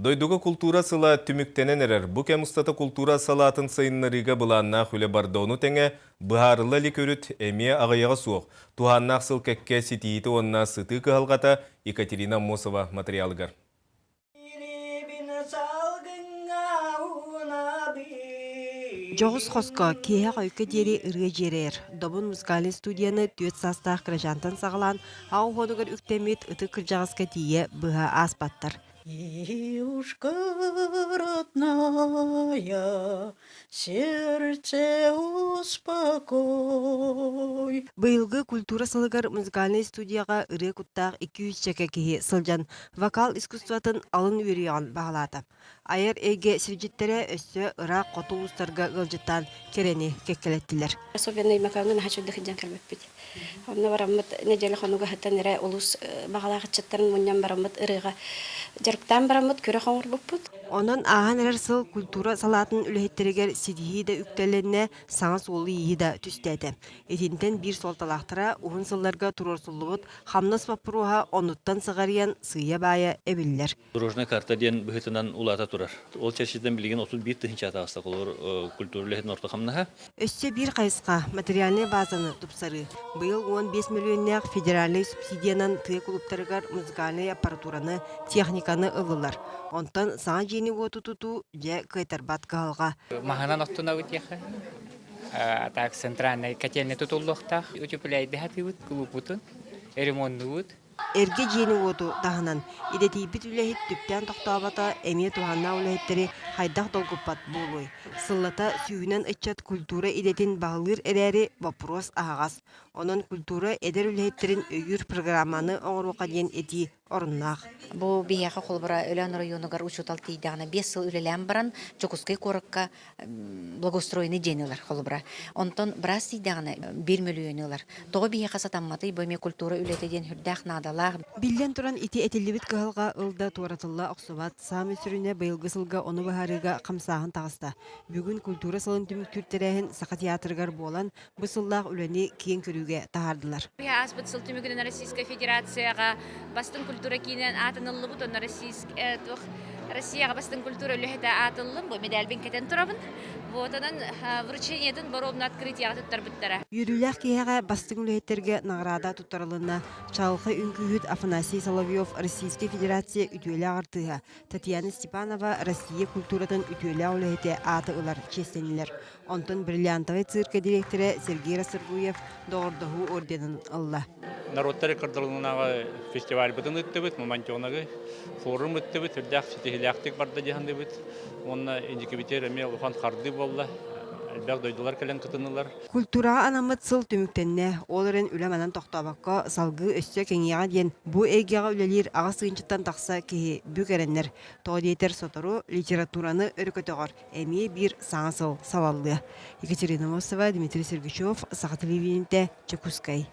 Дойдуга култуура сыла түмүктэнэн эрэр. Бу кэм устата култуура салаатын сайыннарыыга былааннаах үлэ барда. Ону тэҥэ, быһаарылла илик өрүт эмиэ аҕыйаҕа суох. Туһааннаах сыл кэккэ ситиһиитэ уонна сытыы кыһалҕата Екатерина Аммосова матырыйаалыгар. Дьоҕус хоско киэһэ хойукка диэри ырыа дьиэрэйэр. Добун музыкальнай студияны түөрт саастаах кырачаантан саҕалаан, аҕа уһуонугар үктэммит ытык кырдьаҕаска тиийэ быһа ааспаттар. Ивушка родная, сердце успокой. Быйылгы культура сылыгар музыкальнай студияҕа ырыа куттаах 200 киһи сылдьан вокал искусствотын алын үөрүйэҕин баһылаата. Айар эйгэ сирдьиттэрэ өссө ыраах хоту улуустарга ыалдьыттаан кэрэни кэккэлэттилэр. Особенно Өймөкөөҥҥө наһаа үчүгэйдик сылдьан кэлбиппит. Онно бараммыт нэдиэлэ хонуга сытан эрэ улуус баҕалаах ыччаттарын мунньан бараммыт ырыаҕа дьарыктаан бараммыт күрэх оҥорбуппут. Онон ааһан эрэр сыл культура салаатын үлэһиттэригэр ситиһии да үктэлэннэ, саҥа суолу-ииһи да түстээтэ. Итинтэн биир суолталаахтара уһун сылларга туруорсуллубут хамнас боппуруоһа оннуттан сыҕарыйан сыыйа-баайа эбиллэр. Дорожная карта диэн быһыытынан улаата турар. Ол чэрчитинэн билигин 31 тыһыынча таҕыста холобур культура үлэһитин орто хамнаһа. Өссө биир хайысха материальнай базаны тупсарыы. Быйыл 15 мөлүйүөннээх федеральнай субсидиянан тыа кулууптарыгар музыкальнай аппаратураны, техниканы ыллылар. Онтон саҥа дьиэни-уоту тутуу дьэ кыайтарбат кыһалҕа. Маһынан оттунабыт диэххэ. А так центральнай котельный тутуллуохтаах. Утепляйды хатыыбыт кулууппутун, ремоннуубут. Эргэ дьиэни-уоту таһынан, идэтийбит үлэһит түптээн тохтообото эмиэ туһааннаах үлэһиттэри хайдах долгуппат буолуой? Сыллата сүүһүнэн ыччат культура идэтин баһылыыр эрээри, боппуруос аһаҕас. Онон культура эдэр үлэһиттэрин өйүүр программаны оҥоруохха диэн этии оруннаах. Бу биһиэхэ холобура Өлөөн оройуонугар учуутал тиийдэҕинэ 5 сыл үлэлээн баран Дьокуускай куоракка благоустроенный дьиэни ылар холобура. Онтон быраас тиийдэҕинэ биир мөлүйүөнү ылар. Тоҕо биһиэхэ сатамматый бу эмиэ культура үлэтэ диэн сүрдээх наадалаах. Биллэн туран ити этиллибит кыһалҕа ыл да туоратылла охсубат. Саамай сүрүнэ быйылгы сылга ону быһаарыыга хамсааһын таҕыста. Бүгүн культура сылын түмүктүүр тэрээһин Саха театрыгар буолан, бу сыллаах үлэни киэҥ көрүүгэ таһаардылар. Ааспыт сыл түмүгүнэн Российскай Федерацияҕа бастыҥ культура киининэн аатыныллыбыт уонна Россияҕа бастыҥ культура үлэһитэ аатыллым. Бу медальбин кэтэн турабын. Вот онон вручениетын боруобуна открытиеҕа туттарбыттара. Үөрүүлээх киэһэҕэ бастыҥ үлэһиттэргэ наҕараада туттарылынна. Чаҕылхай үҥкүүһүт Афанасий Соловьев Российскай Федерация үтүөлээх артыыһа, Татьяна Степанова Россия культуратын үтүөлээх үлэһитэ ааты ылар чиэстэннилэр. Онтон бриллиантовай циркэ дириэктэрэ Сергей Расторгуев доҕордоһуу орденын ылла. Норуоттар ыккардыларынааҕы фестивальбытын ыыттыбыт, Мамонтеногы форум ыыттыбыт, үрдээх ситиһиилээхтик барда дьаһанныбыт. Уонна инникибитигэр эмиэ улахан хардыы буолла. Элбэх дойдулар кэлэн кытыннылар. Культураҕа анаммыт сыл түмүктэннэ. Ол эрэн үлэ манан тохтообокко, салгыы өссө кэҥиэҕэ диэн бу эйгэҕэ үлэлиир аҕыс тыһыынчаттан тахса киһи бүк эрэннэр. Тоҕо диэтэр сотору литератураны өрө көтөҕөр эмиэ биир саҥа сыл салаллыа. Екатерина Мосова, Дмитрий Сергучев, Саха телевидениетэ, Дьокуускай.